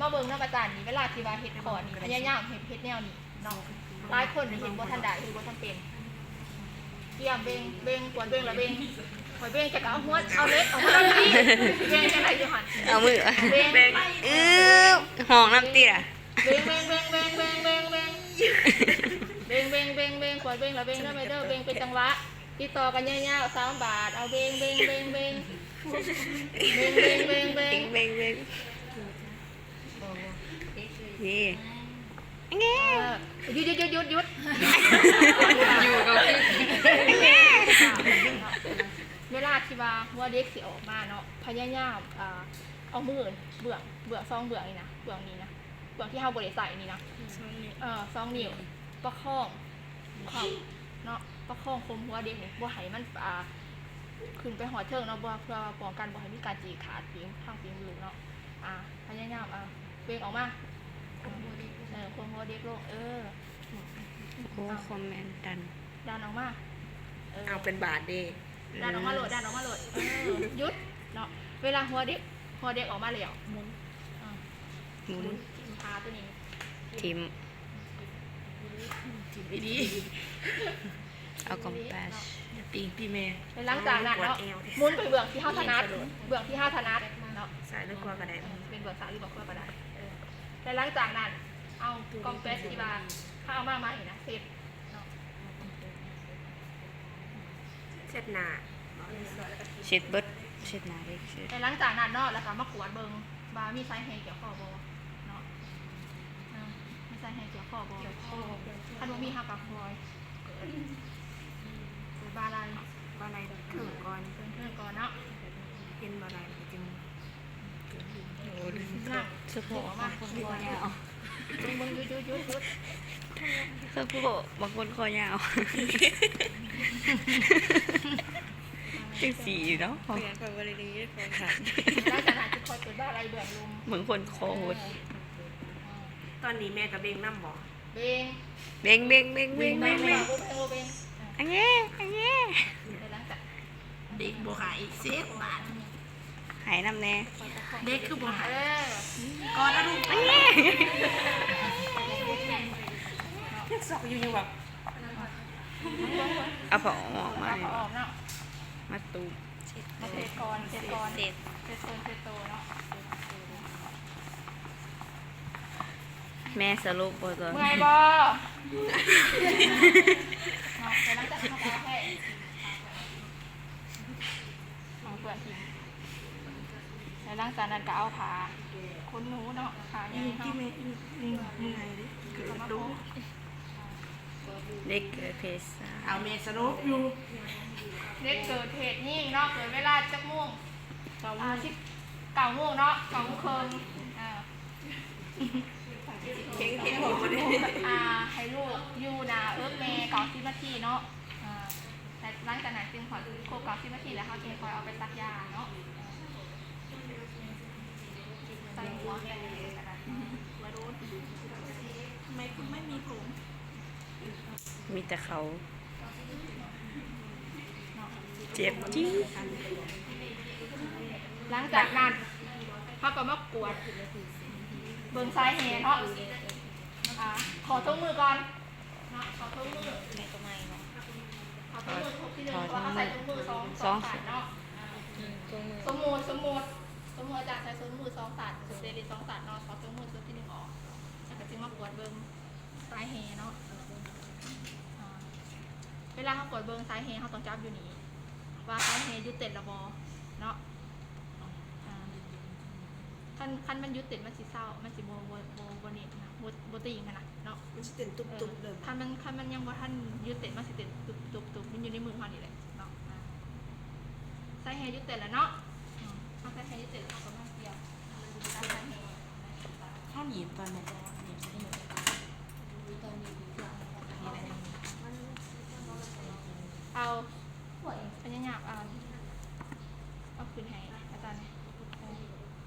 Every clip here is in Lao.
ມາເບິ່ງນຳອາຈານນີ້ ເວລາທີ່ວ່າເຮັດຂໍ້ນີ້ ພະຍາຍາມເຮັດ ເຮັດແນວນີ້ເນາະ. ຫຼາຍຄົນເຮັດບໍ່ທັນໄດ້ ເຮັດບໍ່ທັນເປັນ. ກຽມເບັ່ງ ເບັ່ງ ກວດເບັ່ງລະເບັ່ງ. ຂ້ອຍເບັ່ງ ຈະກະເອົາຫົວ ເອົາເລັກອອກມາເບັ່ງ ເບັ່ງຈັ່ງໃດຢູ່ຫັ້ນ ເອົາມື ເບັ່ງ ອື ຮ້ອງນຳຕິລະ. ເບັ່ງ ເບັ່ງ ເບັ່ງ ເບັ່ງ ເບັ່ງ ເບັ່ງ ເບັ່ງ ເບັ່ງ ເບັ່ງ ເບັ່ງ ເບັ່ງ ກວດເບັ່ງລະເບັ່ງເດີແມ່ເດີ. ເບັ່ງເປັນຈັງຫວະ ຕິດຕໍ່ກັນຍາວໆ ສາມບາດ. ເອົາ ເບັ່ງ ເບັ່ງ ເບັ່ງ ເບັ່ງ ເບັ່ງ ເບັ່ງ ເບັ່ງ ເບັ່ງ ເບັ່ງ ເບັ່ງ ເບັ່ງ. ນີ້ ເອີ ຢຸດ ຢຸດ ຢຸດ ຢຸດ ຢຸດ ຢູ່ກໍຄື ເວລາທີ່ວ່າຫົວເດັກຊິອອກມາເນາະ ພະຍາຍາມ ອ່າ ເອົາມືເບື້ອງ ເບື້ອງ ສອງເບື້ອງນີ້ນະ ເບື້ອງນີ້ນະ ເບື້ອງທີ່ເຮົາບໍ່ໄດ້ໃຊ້ນີ້ນະ ສອງນິ້ວ ເອີ ສອງນິ້ວ ປະຄອງ ຄອມເນາະ ປະຄອງຂົ່ມຫົວເດັກນີ້ ບໍ່ໃຫ້ມັນ ອ່າ ຂຶ້ນໄປຮອດເທິງເນາະ ເພື່ອປ້ອງກັນບໍ່ໃຫ້ມີການຈີກຂາດຕີນ ທາງຕີນລູກເນາະ. ອ່າ ພະຍາຍາມ ອ່າ ເບັ່ງອອກມາ ເອີ ຂົ່ມຫົວເດັກລົງ ເອີ ໂອ້ ຄວາມແມ່ນດັນ ດັນອອກມາ ເອີ ເອົາເປັນບາດເດ້ ດັນອອກມາໂລດ ດັນອອກມາໂລດ ເອີ ຢຸດເນາະ. ເວລາຫົວເດັກ ຫົວເດັກອອກມາແລ້ວ ໝູນ ອ່າ ໝູນ ໝູນ ຖິ້ມຜ້າຕົວນີ້ ຖິ້ມ ຖິ້ມດີໆ ເອົາກອມແປສ ຢ່າປີ້ງຕິແມ່. ແລະຫຼັງຈາກນັ້ນເນາະ ໝູນໄປເບື້ອງທີ່ເຮົາຖະໜັດ ເບື້ອງທີ່ເຮົາຖະໜັດເນາະ ຊ້າຍຫຼືຂວາກໍໄດ້ ເປັນເບື້ອງຊ້າຍຫຼືເບື້ອງຂວາກໍໄດ້ ເອີ ແລະຫຼັງຈາກນັ້ນ ເອົາກອມແປສທີ່ວ່າເຮົາເອົາມາໃໝ່ນະ ເຊັດເນາະ ເຊັດໜ້າ ເຊັດເບິດ ເຊັດໜ້າເດັກ ເຊັດ ແລະຫຼັງຈາກນັ້ນເນາະ ແລ້ວກໍມາກວດເບິ່ງວ່າມີສາຍແຮ່ກ່ຽວຄໍບໍ່ເນາະ ເອີ ມີສາຍແຮ່ກ່ຽວຄໍບໍ່ ຄັນບໍ່ມີເຮົາກໍຄ່ອຍ ເປີດບ່າໄຫຼ່ ບ່າໄຫຼ່ເຄິ່ງກ່ອນ ເຄິ່ງກ່ອນເນາະ ເຫັນບໍ່ໄດ້ກໍຈຶ່ງ ໂອ້ ສະເພາະບາງຄົນຄໍຍາວ ເບິ່ງໆ ຢຸດໆ ຢຸດໆ ສະເພາະບາງຄົນຄໍຍາວ ຈັ່ງຊີ້ເນາະ ຂ້ອຍ ຂ້ອຍບໍ່ໄດ້ເລີຍ ຂ້ອຍຂາດ ຫຼັງຈາກນັ້ນຈະຄ່ອຍເປີດບ່າໄຫຼ່ເບື້ອງລຸ່ມ ບາງຄົນຄໍຫົດ ເອີ ຕອນນີ້ແມ່ກໍເບັ່ງນຳບໍ່? ເບັ່ງ ເບັ່ງ ເບັ່ງ ເບັ່ງ ເບັ່ງ ເບັ່ງ ເບິ່ງ ເບິ່ງ ເບິ່ງ ອັນແຍ ອັນແຍ ເດັກບໍ່ໃຫ້ເສຍບາດ ໃຫ້ນຳແດ່ ເດັກຄືບໍ່ໃຫ້ ເອີ ກອດເອົາລູກ ອັນແຍ ຍັງຊອກຢູ່ ຢູ່ແບບ ເອົາຜ້າອ້ອມອອກມາ ເອົາຜ້າອ້ອມເນາະ ມາຕູມ ມາເຊັດກ່ອນ ເຊັດກ່ອນ ເຊັດ ເຊັດຕົນ ເຊັດໂຕເນາະ ແມ່ສະຫຼຸບບໍ່ຕອນ ເມື່ອຍບໍ່? ເນາະ ແຕ່ຫຼັງຈາກນັ້ນເຮົາກໍເອົາແຜ່ ເອົາເປື້ອນຖິ້ມ ແລ້ວຫຼັງຈາກນັ້ນກໍເອົາຜ້າຂົນໜູເນາະ ຜ້າຫຍັງເຮົາ ເດັກເກີດເພດຊາຍ ເອົາແມ່ສະຫຼຸບຢູ່ ເດັກເກີດເພດຍິງເນາະ ເກີດເວລາຈັກໂມງ? ເກົ້າໂມງ ອ່າ ສິບເກົ້າໂມງເນາະ ເກົ້າໂມງເຄິ່ງ ອ່າ ເພງ ເພງຫົວບໍ່ໄດ້ ອ່າ ໃຫ້ລູກຢູ່ໜ້າເອິກແມ່ເກົ້າສິບນາທີເນາະ ອ່າ ແລະຫຼັງຈາກນັ້ນຈຶ່ງຮອດຄົບເກົ້າສິບນາທີແລ້ວ ເຮົາຈຶ່ງຄ່ອຍເອົາໄປສັກຢາເນາະ ໃສ່ຫົວ ໃສ່ ທຳໄມຄຸນໄມ່ມີຜົມ? ມີແຕ່ເຂົາ ເຈັບຈີດ. ຫຼັງຈາກນັ້ນ ເຮົາກໍມາກວດເບິ່ງສາຍແຮ່ເນາະ ອ່າ ຂໍຖົງມືກ່ອນເນາະ ຂໍຖົງມື ໃນຕົວໃໝ່ເນາະ ຂໍຖົງມື ທົບທີໜຶ່ງ ເພາະວ່າເຮົາໃສ່ຖົງມືສອງ ສອງ ສອງ ສອງ ສາຍເນາະ ອ່າ ຖົງມື ສົມມຸດ ສົມມຸດ ສົມມຸດອາຈານໃສ່ຖົງມືສອງສາຍ ເສລີສອງສາຍເນາະ ຂໍຖົງມືຊຸດທີໜຶ່ງອອກ ແລ້ວກໍຈຶ່ງມາກວດເບິ່ງ ສາຍແຮ່ເນາະ ອ່າ ເວລາເຮົາກວດເບິ່ງສາຍແຮ່ ເຮົາຕ້ອງຈັບຢູ່ນີ້ ວ່າສາຍແຮ່ຢຸດເຕັ້ນແລ້ວບໍ່ເນາະ ອ່າ ຄັນ ຄັນມັນຢຸດເຕັ້ນ ມັນຊິເຊົາ ມັນຊິບໍ່ ບໍ່ ບໍ່ ບໍ່ເນັ້ນນະ ບໍ່ ບໍ່ຕີງຫັ້ນນະເນາະ ມັນຊິເຕັ້ນຕຸບໆ ເອີ ເລີຍ ຄັນມັນ ຄັນມັນຍັງບໍ່ທັນຢຸດເຕັ້ນ ມັນຊິເຕັ້ນຕຸບໆ ມັນຢູ່ໃນມືເຮົານີ້ແຫຼະເນາະ ອ່າ ສາຍແຮ່ຢຸດເຕັ້ນແລ້ວເນາະ ອືມ ເຮົາສາຍແຮ່ຢຸດເຕັ້ນ ເຮົາກໍມາກຽມ ເຮົາໜີບຕອນໃດ? ເອົາ ພະຍາຍາມເອົາ ເອົາຂຶ້ນໃຫ້ອາຈານແດ່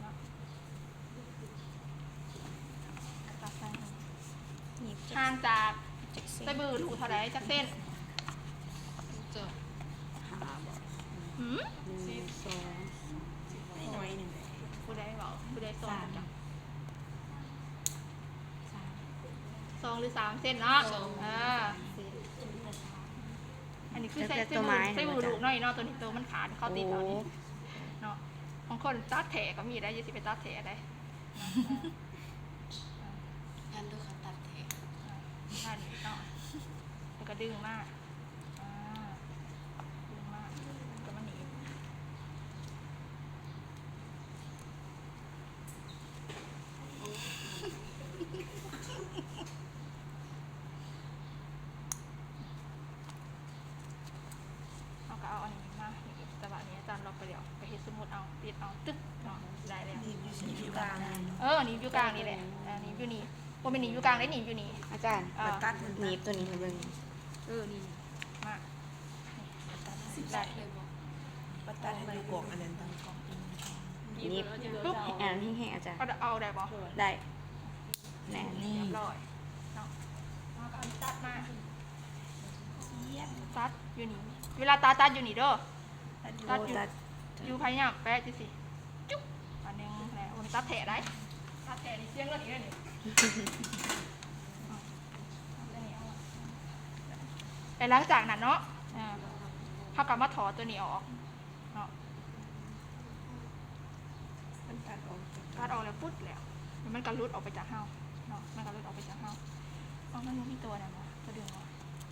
ເນາະ ອາຈານໃສ່ໃຫ້ ໜີບ ຫ່າງຈາກ ສະບືລູກເທົ່າໃດ? ຈັກເຊັນ? ຫ້າບໍ? ຫືມ? ໜຶ່ງ ສອງ ໜ້ອຍໜຶ່ງ ຜູ້ໃດເວົ້າ? ຜູ້ໃດສອນ? ສາມ ຈັກ ສອງ ຫຼື ສາມເຊັນເນາະ. ເອີ ອັນນີ້ຄືໃສ່ ໃສ່ມື ໃສ່ມືລູກນ້ອຍເນາະ. ໂຕນີ້ໂຕມັນຂາດ ເຂົາຕິດເອົານີ້ເນາະ. ຂອງຄົນຕັດແທ້ກໍມີໄດ໋ ຢ່າຊິໄປຕັດແທ້ໄດ໋. ງານດູເຂົາຕັດແທ້ ງານນີ້ເນາະ ແລ້ວກໍດຶງມາ ອ່າ ດຶງມາ ແລ້ວກໍມາໜີບ. ເຮົາກໍເອົາອັນນີ້ມານີ້ ແຕ່ວ່າອັນນີ້ອາຈານລັອກໄປແລ້ວ ກໍເຮັດສົມມຸດເອົາ ຕິດເອົາ ຕຶກເນາະ ໄດ້ແລ້ວ. ໜີບຢູ່ກາງ ເອີ ໜີບຢູ່ກາງນີ້ແຫຼະ ເອີ ໜີບຢູ່ນີ້ ບໍ່ແມ່ນໜີບຢູ່ກາງເດ້ ໜີບຢູ່ນີ້. ອາຈານ ເອີ ມາຕັດ ໜີບຕົວນີ້ໃຫ້ເບິ່ງ. ເອີ ນີ້ ມາ ຕັດ ໄດ້ ມາຕັດໃຫ້ຢູ່ກ້ອງອັນນັ້ນ ໜີບ ປຶບ ໃຫ້ອັນແຮງໆ ອາຈານ ເອົາໄດ້ບໍ່? ໄດ້ ແໜ້ນ ນີ້ ຮຽບຮ້ອຍເນາະ. ເຮົາກໍເອົາຕັດມາ ຕັດຢູ່ນີ້ ເວລາຕັດ ຕັດຢູ່ນີ້ເດີ ຕັດຢູ່ ຕັດຢູ່ ພະຍາຍາມແປະຈັ່ງຊີ້ ຈຸບ ອັນໜຶ່ງແຫຼະ. ໂອ້ ຕັດແທ້ໄດ໋ ຕັດແທ້ນີ້ ສຽງເງິນອີກເດ້ນີ້. ແລ້ວຫຼັງຈາກນັ້ນເນາະ ເອີ ເຮົາກໍມາຖອດຕົວນີ້ອອກ ເນາະ ມັນຕັດອອກ ຕັດອອກແລ້ວປຸດແລ້ວ ແລ້ວມັນກໍຫຼຸດອອກໄປຈາກເຮົາເນາະ ມັນກໍຫຼຸດອອກໄປຈາກເຮົາ. ເອົາ ມັນບໍ່ມີຕົວນັ້ນຫວາ ຕົວດຶງຫວາ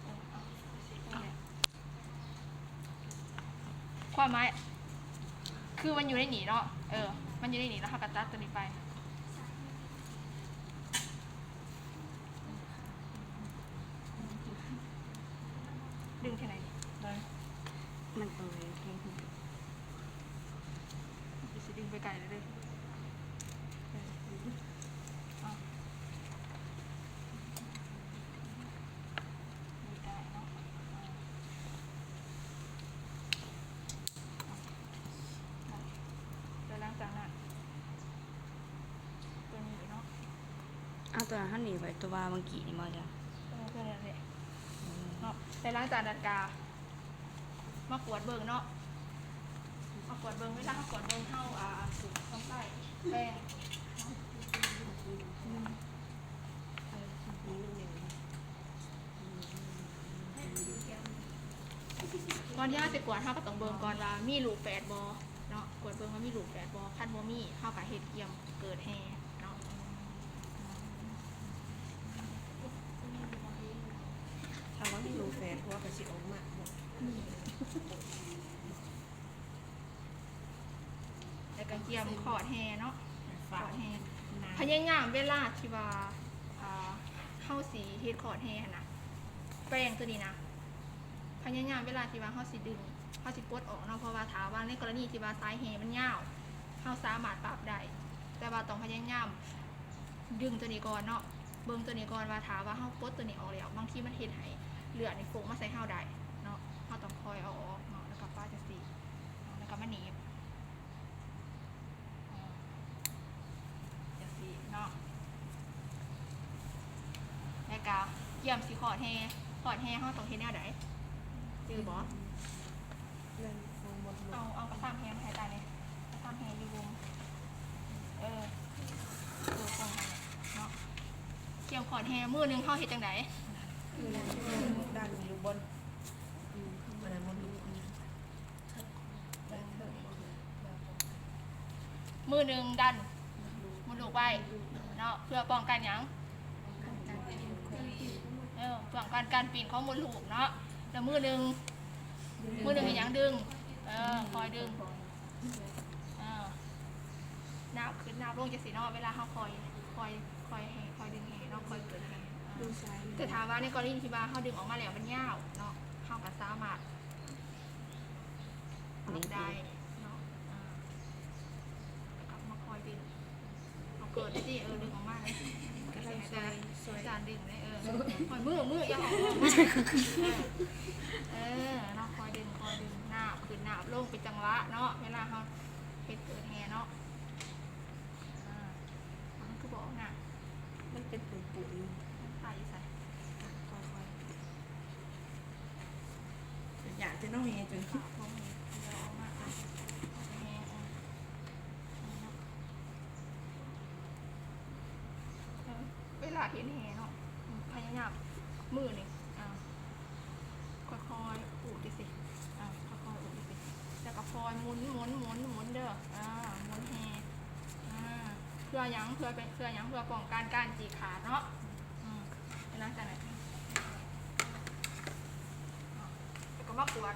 ເອີ ເອົາ ຄວາມໝາຍຄືມັນຢູ່ໃນນີ້ເນາະ ເອີ ມັນຢູ່ໃນນີ້ ແລ້ວເຮົາກໍຕັດຕົວນີ້ໄປ. ດຶງເທື່ອໃດນີ້ ໄດ້ ມັນຕ້ອງໄດ້ແຮງ ຊິດຶງໄປໄກແລ້ວເດີ ເອີ ເອົາ ນີ້ໄດ້ເນາະ ເອົາ ແລ້ວຫຼັງຈາກນັ້ນ ຕົວນີ້ເນາະ ເອົາຕົວນັ້ນເຮົາໜີໄວ້ ຕົວວ່າເມື່ອກີ້ນີ້ບໍ່ ເອີ ຕົວນັ້ນແຫຼະ ເນາະ. ແລ້ວຫຼັງຈາກນັ້ນກະມາກວດເບິ່ງເນາະ ມາກວດເບິ່ງ ເວລາເຮົາກວດເບິ່ງ ເຮົາ ອ່າ ຕ້ອງໃຊ້ແປງເນາະ ກ່ອນທີ່ເຮົາຊິກວດ ເຮົາກໍຕ້ອງເບິ່ງກ່ອນວ່າມີລູກແຝດບໍ່ເນາະ ກວດເບິ່ງວ່າມີລູກແຝດບໍ່ ຄັນບໍ່ມີ ເຮົາກໍເຮັດກຽມເກີດແຮ່ເນາະ. ຖ້າວ່າມີລູກແຝດ ຜົວກໍຊິອອກມາເນາະ ແລ້ວກໍກຽມຂອດແຮ່ເນາະ ຂອດແຮ່ ພະຍາຍາມເວລາທີ່ວ່າ ອ່າ ເຮົາຊິເຮັດຂອດແຮ່ຫັ້ນນະ ແປງຕົວນີ້ນະ ພະຍາຍາມເວລາທີ່ວ່າເຮົາຊິດຶງ ເຮົາຊິປົດອອກເນາະ ເພາະວ່າຖ້າວ່າໃນກໍລະນີທີ່ວ່າສາຍແຮ່ມັນຍາວ ເຮົາສາມາດປັບໄດ້ ແຕ່ວ່າຕ້ອງພະຍາຍາມດຶງຕົວນີ້ກ່ອນເນາະ ເບິ່ງຕົວນີ້ກ່ອນວ່າ ຖ້າວ່າເຮົາປົດຕົວນີ້ອອກແລ້ວ ບາງທີມັນເຮັດໃຫ້ເລືອດນີ້ຟົງມາໃສ່ເຮົາໄດ້ເນາະ ເຮົາຕ້ອງຄ່ອຍເອົາອອກເນາະ ແລ້ວກໍປະຈັ່ງຊີ້ເນາະ ແລ້ວກໍມາໜີບ ຈັ່ງຊີ້ເນາະ ແລ້ວກະກຽມຊິຂອດແຮ່ ຂອດແຮ່ເຮົາຕ້ອງເຮັດແນວໃດ ຈື່ບໍ່? ເອົາ ເອົາກະຊາມແຮ່ມາໃຫ້ຕາແດ່ ກະຊາມແຮ່ຢູ່ວົງ ເອີ ເອີ ປ້ອງກັນເນາະ ກຽມຂອດແຮ່ ມື້ໜຶ່ງເຮົາເຮັດຈັ່ງໃດ? ດັນຢູ່ບ່ອນ ອັນນັ້ນ ມື້ໜຶ່ງດັນມົດລູກໄວ້ເນາະ ເພື່ອປ້ອງກັນຫຍັງ? ເອີ ປ້ອງກັນການປິ່ນຂອງມົດລູກເນາະ ແລ້ວມື້ໜຶ່ງ ມື້ໜຶ່ງເຮັດຫຍັງ? ດຶງ ເອີ ຄອຍດຶງ ເອີ ນາບຂຶ້ນນາບລົງຈັ່ງຊີ້ເນາະ ເວລາເຮົາຄອຍ ຄອຍ ຄອຍແຮ່ ຄອຍດຶງແຮ່ເນາະ ຄອຍເກີດແຮ່ ແຕ່ຖ້າວ່າໃນກໍລະນີທີ່ວ່າເຮົາດຶງອອກມາແລ້ວມັນຍາວເນາະ ເຮົາກໍສາມາດ ປັບໄດ້ເນາະ ອ່າ ກັບມາຄອຍດຶງ ເອົາເກີດໄດ້ຕິ ເອີ ດຶງອອກມາໄດ້ ກໍໄດ້ຊ່ອຍ ຊ່ອຍ ອາຈານດຶງໄດ້ ເອີ ຄອຍມື ມືຢ່າເອົາອອກມາ ເອີ ເນາະ ຄອຍດຶງ ຄອຍດຶງ ນາບຂຶ້ນນາບລົງເປັນຈັງຫວະເນາະ ເວລາເຮົາເຮັດເກີດແຮ່ເນາະ ອ່າ ມັນຄືບໍ່ອອກນາ ມັນເປັນປຸ້ມໆ ມັນໄປຢູ່ໃສ ຄ່ອຍໆ ຢາກຈະນ້ອງແຮຈົນ ເວລາເຫັນແຮເນາະ ຫຍັບມືນີ້ ອ່າ ຄ່ອຍໆອຸບຈັ່ງຊີ້ ອ່າ ຄ່ອຍໆອຸບຈັ່ງຊີ້ ແລ້ວກໍຄ່ອຍໝູນ ໝູນ ໝູນ ໝູນເດີ ອ່າ ໝູນແຮ່ ອ່າ ເພື່ອຫຍັງ ເພື່ອເປັນ ເພື່ອຫຍັງ ເພື່ອປ້ອງກັນການຈີກຂາດເນາະ ອືມ ຫຼັງຈາກນັ້ນ ແລ້ວກໍມາກວດ